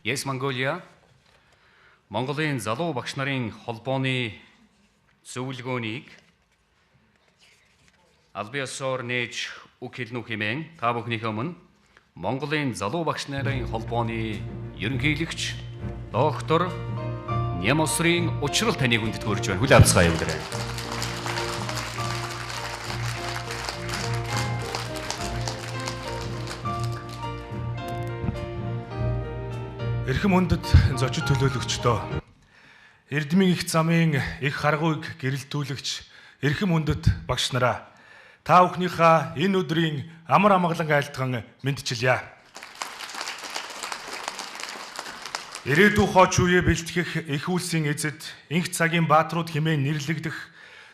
Yes Mongolia Монголын залуу багш нарын холбооны зөвлөгөөнийг албан ёсоор нээж үг хэлнэ үү хэмээн та бүхнийхээ өмнө Монголын залуу багш нарын холбооны ерөнхийлөгч доктор Нямосрын учрал таныг хүндэтгэж байна. Хүлээн авцгаая бүгдээрээ. Эрхэм хүндэт зочид төлөөлөгчдөө, Эрдмийн их замын их харгуйг гэрэлтүүлэгч эрхэм хүндэт багш нараа, та бүхнийхээ энэ өдрийн амар амгалан айлтган мэндчилье. Ирээдүйн хооч үеэ бэлтгэх их үйлсийн эзэд, инх цагийн бааtruуд хэмээн нэрлэгдэх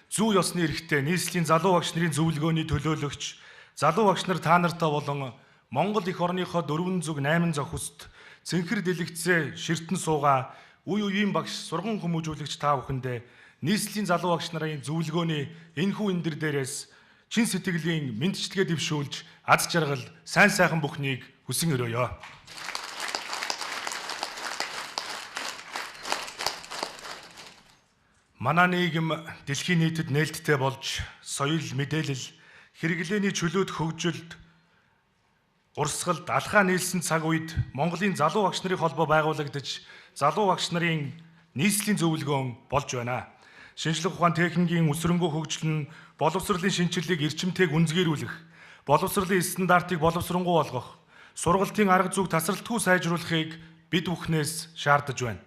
зүү ёсны эрхтэй нийслэлийн залуу багш нарын зөвлөгөөний төлөөлөгч залуу багш нар та нартай болон Монгол эх орныхоо 408 зохист цэнхэр дэлгэцээ ширтэн суугаа үе үеийн багш сурган хүмүүжүүлэгч та бүхэндээ нийслэлийн залуу багш нарын зөвлөгөөний энэхүү эндэр дээрээс чин сэтгэлийн мэндчилгээ дэвшүүлж аз жаргал сайн сайхан бүхнийг хүсэн өрөөё. Манай нийгэм дэлхийн нийтэд нээлттэй болж соёл, мэдээлэл, хэрэглээний чөлөөт хөгжилд урсгалд алхаа нийлсэн цаг үед Монголын залуу багш нарын холбоо байгуулагдаж залуу багш нарын нийслэлийн зөвлөгөөн болж байна. Шинжлэх ухаан техникийн өсрөнгөө хөгжил нь боловсролын шинэчлэлийг эрчимтэйг үнзгийрүүлэх, боловсролын стандартыг боловсронгуй болгох, сургалтын арга зүйг тасралтгүй сайжруулахыг бид бүхнээс шаардаж байна.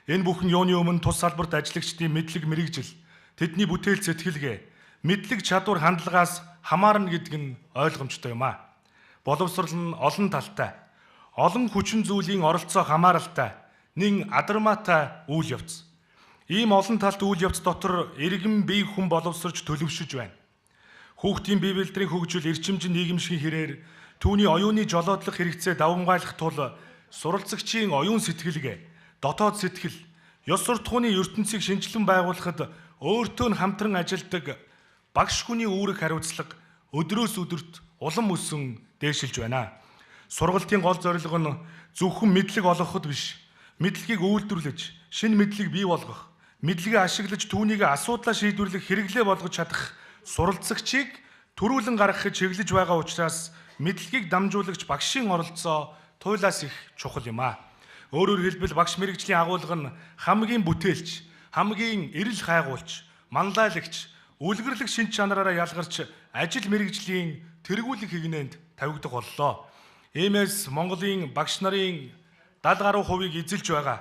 Энэ бүхэн юуны өмнө тус салбарт ажиллагчдын мэдлэг мэргэжил, тэдний бүтээл сэтгэлгээ, мэдлэг чадвар хандлагаас хамаарна гэдэг нь ойлгомжтой юм аа. Боловсрол нь олон талтай, олон хүчин зүйлийн оролцоо хамааралтай, нэн адармаатай үйл явц. Ийм олон талт үйл явц дотор иргэн бие хүн боловсрож төлөвшөж байна. Хүүхдийн бие бэлдрийн хөгжил эрчимжин нийгэмшигэн хэрээр түүний оюуны жолоодлох хэрэгцээ давамгайлах тул суралцагчийн оюун сэтгэлгээ, дотоод сэтгэл, ёс суртахууны ертөнцийг шинжилэн байгуулахад өөртөө нь хамтран ажилладаг багш хүний үүрэг хариуцлага өдрөөс өдөрт улам өсөн дээшилж байна. Сургалтын гол зорилго нь зөвхөн мэдлэг олгоход биш, мэдлэгийг үйлдвэрлэж, шинэ мэдлэг бий болгох, мэдлэгээ ашиглаж түүнийг асуудлаа шийдвэрлэх хэрэглээ болгож чадах суралцагчийг төрүүлэн гаргахад чиглэж байгаа учраас мэдлэгийг дамжуулагч багшийн оролцоо туйлаас их чухал юм аа. Өөрөөр хэлбэл багш мэргэжлийн агуулга нь хамгийн бүтээлч, хамгийн эрэл хайгуулч, манлайлагч, үлгэрлэг шинж чанараараа ялгарч ажил мэргэжлийн тэргүүлэх хигнэнд тавигдах боллоо. Иймээс Монголын багш нарын 70 гаруй хувийг эзэлж байгаа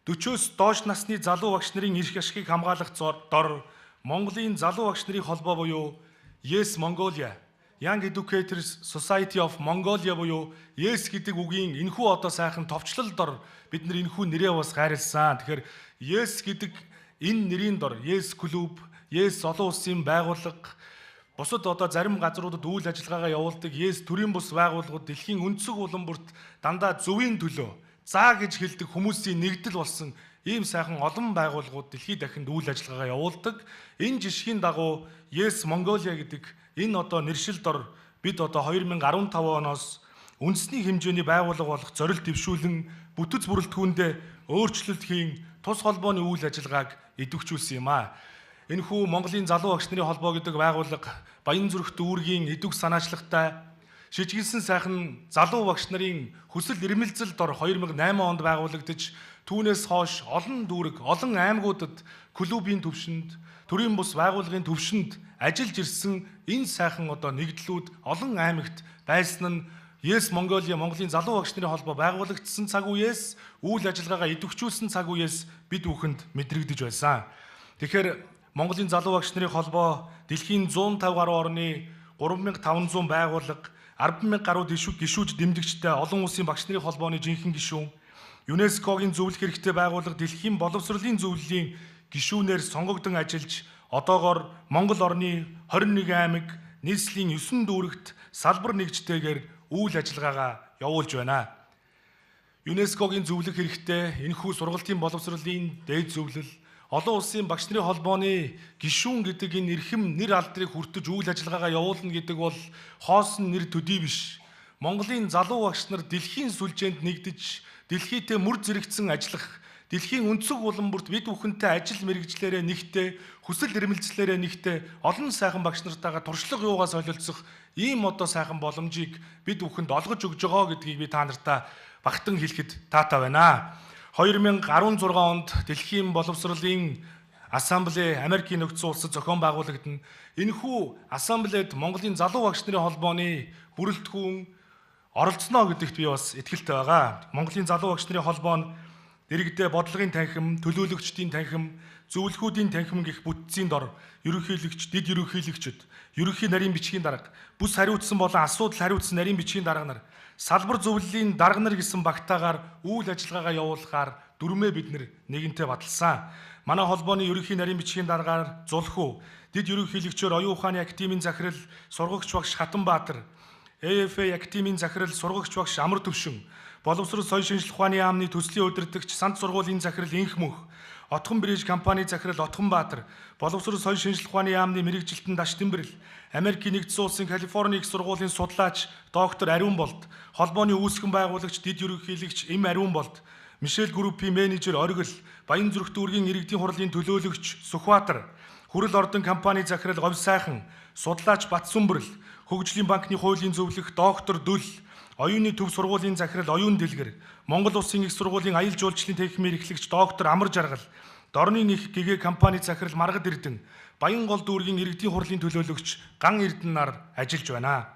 40-оос доош насны залуу багш нарын эрх ашигыг хамгаалах дор Монголын залуу багш нарын холбоо буюу Yes Mongolia, Young Educators Society of Mongolia буюу Yes гэдэг үгийн энэхүү одоо сайхан товчлол дор бид нар энэхүү нэрээ бас хайрлсан. Тэгэхээр Yes гэдэг энэ нэрийн дор Yes клуб, Yes олон улсын байгууллага, бусад одоо зарим газруудад үйл ажиллагаагаа явуулдаг Yes төрийн бус байгууллагууд дэлхийн өнцөг улам бүрт дандаа зөвийн төлөө заа гэж хэлдэг хүмүүсийн нэгдэл болсон ийм сайхан олон байгууллагууд дэлхийд дахинд үйл ажиллагаагаа явуулдаг. Энэ жишгийн дагуу Yes Mongolia гэдэг энэ одоо нэршил дор бид одоо 2015 оноос үндэсний хэмжээний байгууллага болох зорилт дэвшүүлэн бүтэц бүрэлдэхүүндээ өөрчлөлт хийн тус холбооны үйл ажиллагааг идэвхжүүлсэн юм аа. Энэхүү Монголын залуу багш нарын холбоо гэдэг байгууллага Баянзүрх дүүргийн идэвх санаачлагтай шижиглсэн сайхан залуу багш нарын хүсэл эрмэлзэл дор 2008 онд байгуулагдаж түүнээс хойш олон дүүрэг, олон аймагуудад клубын төвшөнд, төрийн бус байгууллагын төвшөнд ажиллаж ирсэн энэ сайхан одоо нэгдлүүд олон аймагт байсан нь Yes Mongolia Монголын залуу багш нарын холбоо байгуулагдсан цаг үеэс үйл ажиллагаагаа идэвхжүүлсэн цаг үеэс бид бүхэнд мэдрэгдэж байсан. Тэгэхээр Монголын залуу багш нарын холбоо дэлхийн 150 гаруй орны 3500 байгууллага, 10,000 гаруй гишүүд дэмжигчтэй олон улсын багш нарын холбооны жинхэнэ гишүүн, ЮНЕСКО-гийн зөвлөх хэрэгтэй байгууллага дэлхийн боловсролын зөвлөлийн гишүүнээр сонгогдсон ажиллаж одоогоор Монгол орны 21 аймаг нийслэлийн 9 дүүрэгт салбар нэгжтэйгээр үйл ажиллагаагаа явуулж байна. ЮНЕСКО-гийн зөвлөх хэрэгтэй энэхүү сургалтын боловсролын дээд зөвлөл, олон улсын багш нарын холбооны гишүүн гэдэг энэ эрхэм нэр алдрыг хүртэж үйл ажиллагаагаа явуулна гэдэг бол хоосон нэр төдий биш. Монголын залуу багш нар дэлхийн сүлжээнд нэгдэж Дэлхийдээ мөр зэрэгцэн ажиллах, дэлхийн өнцөг улам бүрт бид бүхэнтэй ажил мэргэжлээрээ нэгтээ, хүсэл эрмэлзлээрээ нэгтээ олон сайхан багш нартайгаа туршлага юугаа солилцох ийм одоо сайхан боломжийг бид бүхэнд олгож өгж байгаа гэдгийг би та нартаа багтан хэлэхэд таатай байна. 2016 онд дэлхийн боловсролын ассамблей Америкийн нэгдсэн улсад зохион байгуулагдана. Энэхүү ассамблейд Монголын залуу багш нарын холбооны бүрэлдэхүүн оролцоно гэдэгт би бас итгэлтэй байгаа. Монголын залуу багш нарын холбоо нь дэргэдээ бодлогын танхим, төлөөлөгчдийн танхим, зөвлөхүүдийн танхим гэх бүтцийн дор ерөнхийлөгч, дэд ерөнхийлөгчд, ерөнхий нарийн бичгийн дарга, бүс хариуцсан болон асуудал хариуцсан нарийн бичгийн дарга нар, салбар зөвлөлийн дарга нар гэсэн багтаагаар үйл ажиллагаагаа явуулахаар дүрмээ бид нэгэнтээ баталсан. Манай холбооны ерөнхий нарийн бичгийн даргаар Зулхүү, дэд ерөнхийлөгчөөр Оюун ухааны академийн захирал сургагч багш Хатанбаатар, AFA академийн захирал сургагч багш Амар Төвшин, боловсрол соёл шинжлэх ухааны яамны төслийн удирдагч санд сургуулийн захирал Инх Мөнх, Отхон Бриж компани захирал Отхонбаатар, боловсрол соёл шинжлэх ухааны яамны мэргэжилтэн Даш Тэмбэрэл, Америкийн нэгдсэн улсын Калифорни их сургуулийн судлаач доктор Ариун Болд, холбооны үүсгэн байгуулагч дэд ерөнхийлөгч Эм Ариун Болд, Мишель группийн менежер Оргил, Баян зүрх дүүргийн иргэдийн хурлын төлөөлөгч Сүхбаатар, Хүрэл ордон компани захирал Говь Сайхан, судлаач Батсүмбэрл, Хөгжлийн банкны хуулийн зөвлөх доктор Дүл, Оюуны төв сургуулийн захирал Оюун Дэлгэр, Монгол Улсын их сургуулийн аялал жуулчлалын техникийн эрхлэгч доктор Амар Жаргал, Дорны нэх гэгээ компани захирал Маргад Эрдэн, Баянгол дүүргийн иргэдийн хурлын төлөөлөгч Ган Эрдэнэ нар ажиллаж байна.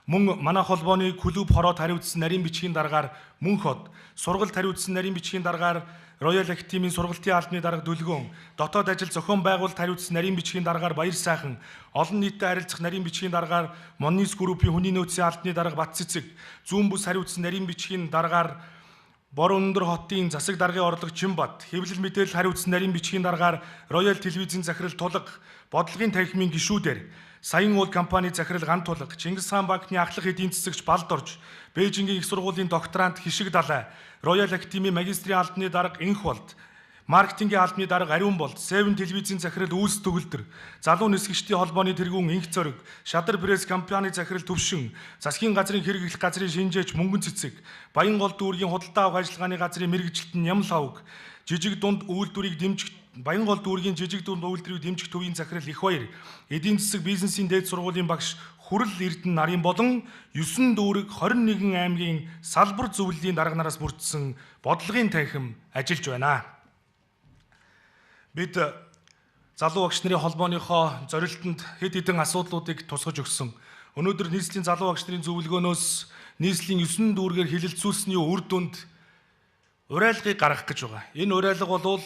Мөн манай холбооны клуб хороод хариуцсан нарийн бичгийн даргаар Мөнх хот, сургалт хариуцсан нарийн бичгийн даргаар Royal Academy-ийн сургалтын албаны дарга Дүлгөөн, дотоод ажил зохион байгуулалт хариуцсан нарийн бичгийн даргаар Баяр Сайхан, олон нийтэд харилцах нарийн бичгийн даргаар Монис группийн хүний нөөцийн албаны дарга Бат Цэцэг, зүүн бүс хариуцсан нарийн бичгийн даргаар Бор өндөр хотын засаг даргын орлого Чимбат, хэвлэл мэдээлэл хариуцсан нарийн бичгийн даргаар Royal телевизийн захирал Тулга, бодлогын танхимын гишүүдээр Саян уул компани захирал Ган Тулга, Чингис хаан банкны ахлах эдийн засагч Балдорж, Бээжингийн их сургуулийн докторант Хишиг Далай, Royal Academy магистрийн албаны дарга Инх Болд, маркетингийн албаны дарга Ариун Болд, Seven телевизийн захирал Үйлс Төгөлдөр, залуу нисгэгчдийн холбооны тэргүүн Инх Зориг, Шадар пресс компани захирал Төвшин, засгийн газрын хэрэглэх газрын шинжээч Мөнгөн Цэцэг, Баянгол дүүргийн худалдаа авах ажиллагааны газрын мэргэжилтэн Нямл Хавг, жижиг дунд үйлдвэрийг дэмжих Баянгол дүүргийн жижиг дунд үйлдвэрийг дэмжих төвийн захирал Их Баяр, эдийн засаг бизнесийн дээд сургуулийн багш Хүрэл Эрдэнэ нарын болон 9 дүүрэг 21 аймгийн салбар зөвлөлийн дарга нараас бүрдсэн бодлогын танхим ажиллаж байна. Бид залуу багш нарын холбооныхоо зорилтонд хэд хэдэн асуудлуудыг тусгаж өгсөн. Өнөөдөр нийслэлийн залуу багш нарын зөвлөгөөнөөс нийслэлийн 9 дүүргээр хилэлцүүлсний үр дүнд уриалгыг гаргах гэж байгаа. Энэ уриалга бол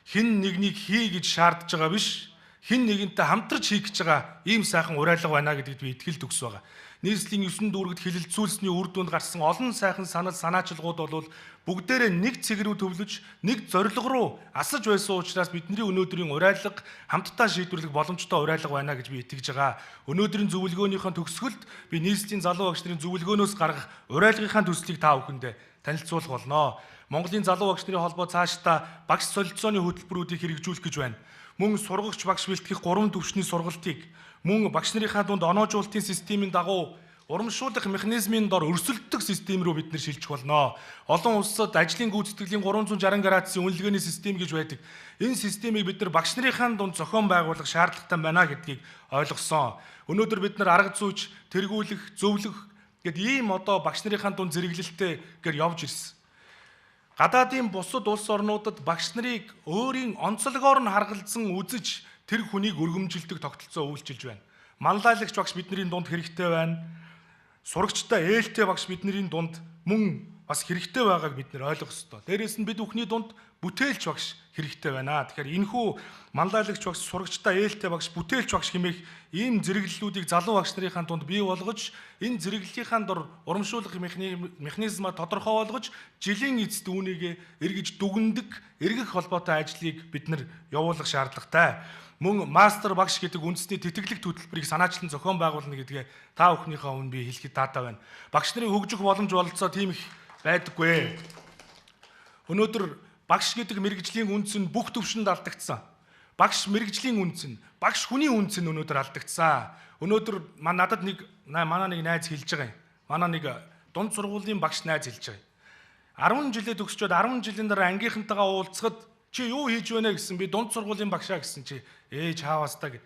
хэн нэгнийг хий гэж шаардж байгаа биш, хэн нэгэнтэй хамтарч хийх гэж байгаа ийм сайхан уриалга байна гэдэгт би итгэл төгс байгаа. Нийслэлийн 9 дүүрэгт хилэлцүүлсний үр дүнд гарсан олон сайхан санал санаачилгууд бол бүгдээрээ нэг цэг рүү төвлөж, нэг зорилго руу асаж байсан учраас бидний өнөөдрийн уриалга хамтдаа шийдвэрлэх боломжтой уриалга байна гэж би итгэж байгаа. Өнөөдрийн зөвлөгөөнийхөө төгсгөлд би нийслэлийн залуу багш нарын зөвлөгөөнөөс гаргах уриалгынхаа төслийг та бүхэндээ танилцуулах болно. Монголын залуу багш нарын холбоо цаашдаа багш солилцооны хөтөлбөрүүдийг хэрэгжүүлэх гэж байна. Мөн сургагч багш бэлтгэх 3 түвшний сургалтыг, мөн багш нарынхаа дунд оноожуулалтын системийн дагуу урамшуулах механизмын дор өрсөлдөх систем рүү бид нэр шилжих болно. Олон улсад ажлын гүйцэтгэлийн 360 градусын үнэлгээний систем гэж байдаг. Энэ системийг бид нар багш нарынхаа дунд зохион байгуулах шаардлагатай байна гэдгийг ойлгосон. Өнөөдөр бид нар арга зүйч, тэргүүлэх, зөвлөх гэд ийм одоо багш нарынхаа дунд зэрэглэлтэй гэр явж ирсэн. Гадаадын бусад улс орнуудад багш нарыг өөрийн онцлогоор нь харгалзан үзэж тэр хүнийг өргөмжилдөг тогтолцоо үйлчилж байна. Манлайлагч багш бидний дунд хэрэгтэй байна. Сурагчтай ээлтэй багш бидний дунд мөн бас хэрэгтэй байгааг бид нэр ойлгох ёстой. Дээрээс нь бид бүхний дунд бүтээлч багш хэрэгтэй байна. Тэгэхээр энэхүү манлайлагч багш, сурагчтай ээлтэй багш, бүтээлч багш хэмээх ийм зэрэглэлүүдийг залуу багш нарынхаа дунд бий болгож, энэ зэрэглэлийнхаа дор урамшуулах механизмаа тодорхой болгож, жилийн эцэст үүнийг эргэж дүгнэдэг, эргэх холбоотой ажлыг бид нар явуулах шаардлагатай. Мөн мастер багш гэдэг үндэсний тэтгэлэг хөтөлбөрийг санаачлан зохион байгуулна гэдгээ та бүхнийхээ өмнө би хэлэхэд таатай байна. Багш нарын хөгжих боломж бололцоо тийм их байдаггүй. Өнөөдөр багш гэдэг мэргэжлийн үндэс нь бүх төвшөнд алдагдсан. Багш мэргэжлийн үндэс нь, багш хүний үндэс нь өнөөдөр алдагдсан. Өнөөдөр надад нэг манай нэг найз хэлж байгаа юм. Манай нэг дунд сургуулийн багш найз хэлж байгаа юм. 10 жилээ төгсчөөд 10 жилийн дараа ангийнхантайгаа уулзахад чи юу хийж байна гэсэн, би дунд сургуулийн багшаа гэсэн чи чаавастаа гэ.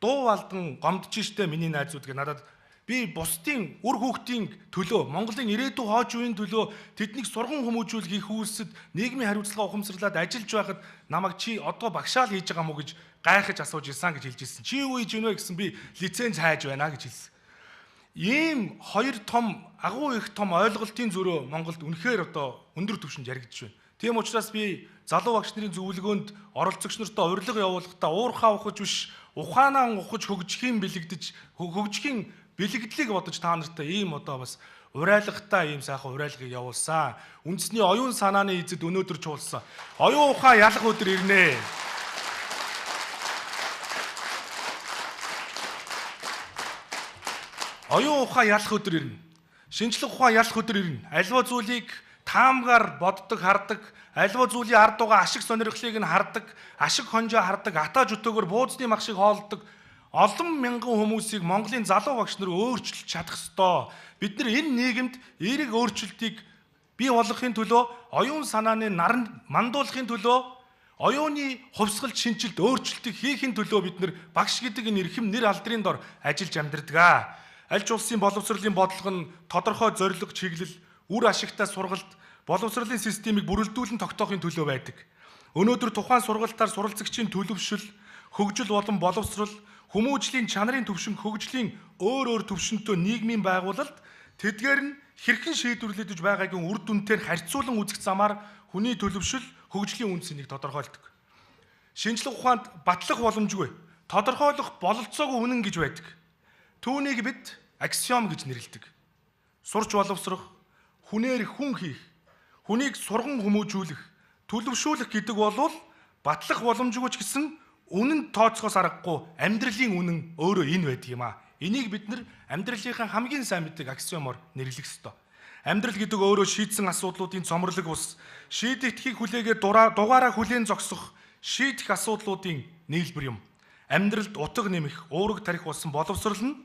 Дуу алдан гомдож штэ миний найзууд гэ надад би бусдын үр хүүхдийн төлөө, Монголын ирээдүйн хооч үеийн төлөө тэднийг сурган хүмүүжүүлэх их үйлсэд нийгмийн хариуцлага ухамсарлаад ажиллаж байхад намайг чи одоо багшаал хийж байгаа мó гэж гайхаж асууж исэн гэж хэлж ирсэн. Чи юу хийж байна вэ гэсэн би лиценз хайж байна гэж хэлсэн. Ийм хоёр том агуу их том ойлголтын зөрөө Монголд үнэхээр одоо өндөр түвшинд яригдж байна. Тийм учраас би залуу багш нарын зөвлөгөөнд оролцогч нартай урилга явуулахдаа уурхаа ухаж биш, ухаанаа ухаж хөгжихийн бэлэгдэж хөгжихийн бэлэгдлийг бодож та нартай ийм одоо бас урайлгатай ийм сайхан урайлгыг явуулсан. Үндэсний оюун санааны эзэд өнөөдөр чуулсан. Оюун ухаан ялах өдөр ирнэ. Оюун ухаан ялах өдөр ирнэ. Шинжлэх ухаан ялах өдөр ирнэ. Альва зүйлийг таамгаар боддог, хардаг, альва зүйлийн ард дугаа ашиг сонирхлыг нь хардаг, ашиг хонжоо хардаг, атаа жүтээгөр бууцны мах шиг хоолдог олон мянган хүмүүсийг Монголын залуу багш нар өөрчилж чадах ёстой. Бид нар энэ нийгэмд эерэг өөрчлөлтийг бий болгохын төлөө, оюун санааны наранд мандуулахын төлөө, оюуны хувьсгалт шинжилт өөрчлөлтийг хийхин төлөө бид нар багш гэдэг энэ эрхэм нэр алдрын дор ажиллаж амьдардаг. Аль ч улсын боловсролын бодлого нь тодорхой зорилго, чиглэл, үр ашигтай сургалт, боловсролын системийг бүрэлдүүлэн тогтоохын төлөө байдаг. Өнөөдөр тухайн сургалтаар суралцагчийн төлөвшил, хөгжил болон боловсрол, хүмүүжлийн чанарын түвшин, хөгжлийн өөр өөр түвшинтэй нийгмийн байгуулалт тэдгээр нь хэрхэн шийдвэрлэгдэж байгаагийн үр дүнтэй харьцуулан үзэх замаар хүний төлөвшил, хөгжлийн үн цэнийг тодорхойлдог. Шинжлэх ухаанд батлах боломжгүй, тодорхойлох бололцоогүй үнэн гэж байдаг. Түүнийг бид аксиом гэж нэрлэдэг. Сурч боловсрох, хүнээр хүн хийх, хүнийг сурган хүмүүжүүлэх, төлөвшүүлэх гэдэг бол батлах боломжгүй ч гэсэн үнэн тооцохоос аргагүй амьдралын үнэн өөрөө энэ байдаг юм аа. Энийг бид нар амьдралынхаа хамгийн сайн мэддэг аксиомоор нэрлэх ёстой. Амьдрал гэдэг өөрөө шийдсэн асуудлуудын цомрлог бус, шийдэгдэхийг хүлээгээд дугаараа хүлээн зогсох шийдэх асуудлуудын нийлбэр юм. Амьдралд утга нэмэх, уураг тарих болсон боловсрол нь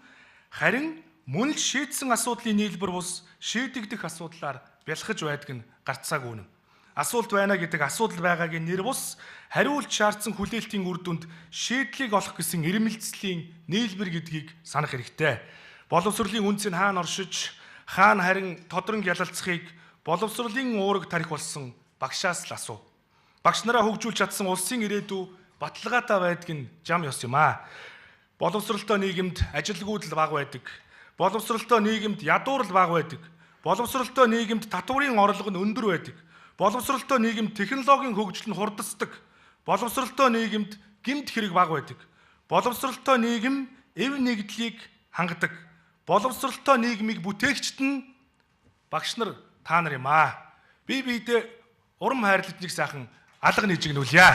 харин мөн л шийдсэн асуудлын нийлбэр бус шийдэгдэх асуудлаар бялхаж байдаг нь гарцаагүй үнэн. Асуулт байна гэдэг асуудал байгаагийн нэр бус хариулт шаардсан хүлээлтийн үр дүнд шийдлийг олох гэсэн ирмэлцлийн нийлбэр гэдгийг санах хэрэгтэй. Боловсролын үнц нь хаана оршиж, хаана харин тодронг ялалцахыг боловсролын уураг тарих болсон багшаас л асуу. Багш нараа хөгжүүлж чадсан улсын ирээдүй баталгаатай байдаг нь жам ёс юм аа. Боловсролтой нийгэмд ажилгүйдэл бага байдаг. Боловсролтой нийгэмд ядуурл бага байдаг. Боловсролтой нийгэмд татварын орлого нь өндөр байдаг. Боловсролтой нийгэмд технологийн хөгжил нь хурдсдаг. Боловсролтой нийгэмд гэмт хэрэг бага байдаг. Боловсролтой нийгэм эв нэгдлийг хангадаг. Боловсролтой нийгмийг бүтээгчд нь багш нар та нар юм аа. Би биедээ урам хайрлаж нэг сайхан алга нэжигнүүлье.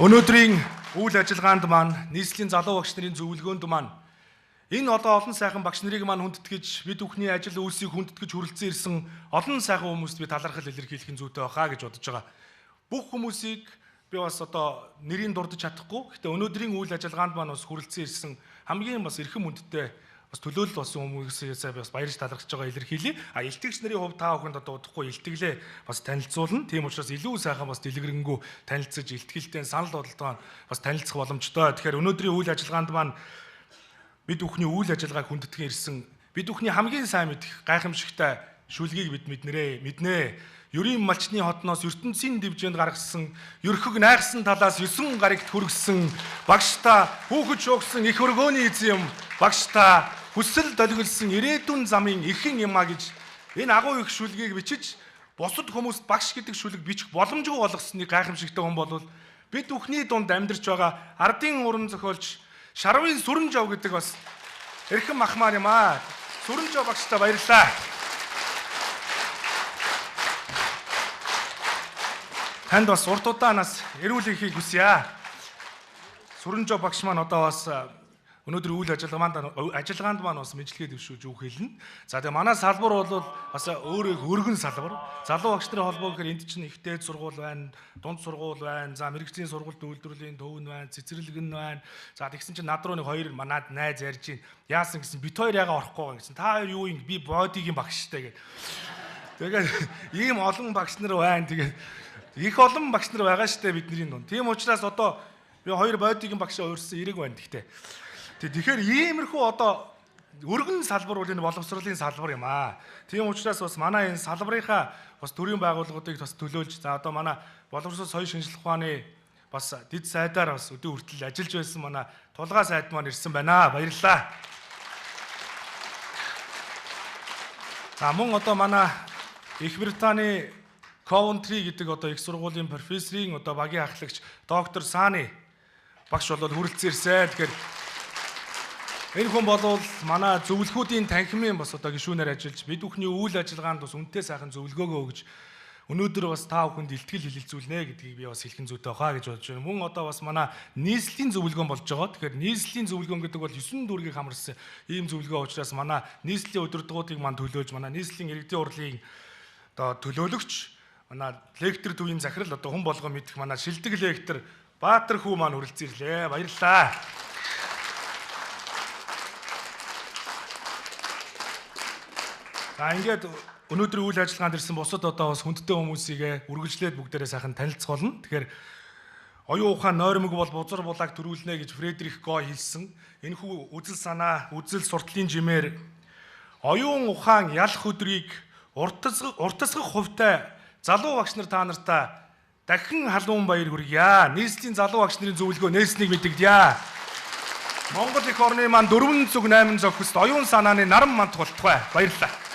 Өнөөдрийн үйл ажиллагаанд маань нийслэлийн залуу багш нарын зөвлөгөөнд маань энэ одоо олон сайхан багш нарыг маань хүндэтгэж, бид бүхний ажил үйлсийг хүндэтгэж хүрэлцэн ирсэн олон сайхан хүмүүст би талархал илэрхийлэх нь зүйтэй байхаа гэж бодож байгаа. Бүх хүмүүсийг би бас одоо нэрийг дурдж чадахгүй. Гэхдээ өнөөдрийн үйл ажиллагаанд маань бас хүрэлцэн ирсэн хамгийн бас эрхэм хүндтэй бас төлөөлөл болсон хүмүүсээ бас баярж талархаж байгаа илэрхийлье. А илтгэгч нарын хувьд та бүхэнд одоо удахгүй илтгэлээ бас танилцуулна. Тийм учраас илүү сайхан бас дэлгэрэнгүй танилцаж, илтгэлтэй санал бодолтойгоо бас танилцах боломжтой. Тэгэхээр өнөөдрийн үйл ажиллагаанд маань бид бүхний үйл ажиллагааг хүндэтгэн ирсэн бид бүхний хамгийн сайн мэдэх гайхамшигтай шүлгийг бид мэднэ. Ерийн малчны хотноос ертөнцийн дивжээнд гаргасан, ерхөг найгсан талаас 9 гарагт хүргэсэн багш та хүүхэд шуугсан их өргөөний эзэн юм, багш та хүсэл долгилсан ирээдүйн замын ихэн юм а гэж энэ агуу их шүлгийг бичиж бусад хүмүүст багш гэдэг шүлэг бичих боломжгүй болгосныг гайхамшигтай хүн бол бид бүхний дунд амьдарч байгаа ардын уран зохиолч Шарвын Сүрэнжав гэдэг бас эрхэм ах маань юм аа. Сүрэнжав багштай баярлалаа. Танд бас урт удаанаас эрүүл ихийг хүсье. Сүрэнжав багш маань одоо бас Өнөөдөр үйл ажиллагаанд маань бас мэдлэгээ дэвшүүлж үг хэлнэ. За тэгээ манай салбар бол бас өөрөө их өргөн салбар. Залуу багш нарын холбоо гэхээр энд чинь их дээд сургууль байна, дунд сургууль байна, за мэргэжлийн сургуульд үйлдвэрлэлийн төв нь байна, цэцэрлэг нь байна. За тэгсэн чинь над руу нэг хоёр манад найз ярьж байна. Яасан гэсэн бит хоёр яга орохгүй байгаа гэсэн. Та хоёр юу юм, би бодигийн багш штэ гэд. Тэгээд ийм олон багш нар байна. Тэгээд их олон багш нар байгаа штэ бидний дунд. Тийм учраас одоо би хоёр бодигийн багшаа уурсан эрэг байна гэхдээ. Тэгэхээр иймэрхүү одоо өргөн салбар бол энэ боловсролын салбар юм аа. Тийм учраас бас манай энэ салбарынхаа бас төрийн байгууллагуудыг бас төлөөлж, за одоо манай боловсрол соёл шинжлэх ухааны бас дэд сайдаар бас өдөө хүртэл ажиллаж байсан манай Тулгаа сайд маань ирсэн байна. Баярлалаа. За мөн одоо манай Их Британий Coventry гэдэг одоо их сургуулийн профессорын одоо багийн ахлагч доктор Сани багш бол хүрэлцэн ирсэн. Тэгэхээр энэ хүн бол манай зөвлөхүүдийн танхимын бас одоо гишүүнээр ажиллаж бид бүхний үйл ажиллагаанд бас үнэтэй сайхан зөвлөгөөгөө өгж өнөөдөр бас та бүхэнд илтгэл хэлэлцүүлнэ гэдгийг би бас хэлхэн зүйтэй байхаа гэж бодож байна. Мөн одоо бас манай нийслэлийн зөвлөгөөн болж байгаа. Тэгэхээр нийслэлийн зөвлөгөөн гэдэг бол 9 дүүргийг хамарсан ийм зөвлөгөө учраас манай нийслэлийн удирдлагуудыг маань төлөөж, манай нийслэлийн иргэдийн хурлын одоо төлөөлөгч, манай лектор төвийн захирал одоо хүн болгон мэдэх манай шилдэг лектор Баатар хүү маань хүрэлцэн ирлээ. Баярлалаа. За ингээд өнөөдрийн үйл ажиллагаанд ирсэн бусад одоо бас хүндтэй хүмүүсийг үргэлжлээд бүгдээрээ сайхан танилцах болно. Тэгэхээр оюун ухаан нойрмог бол бузар булааг төрүүлнэ гэж Фредерик Гой хэлсэн. Энэхүү үзэл санаа, үзэл суртлын жимээр оюун ухаан ялах өдрийг уртасгах хувьтай залуу багш нар та нартаа дахин халуун баяр хүргье. Нийслэлийн залуу багш нарын зөвлөгөө нээснийг мэдэгдье. Монгол их орны маань 408 зохист оюун санааны наран мандах болтугай. Баярлалаа.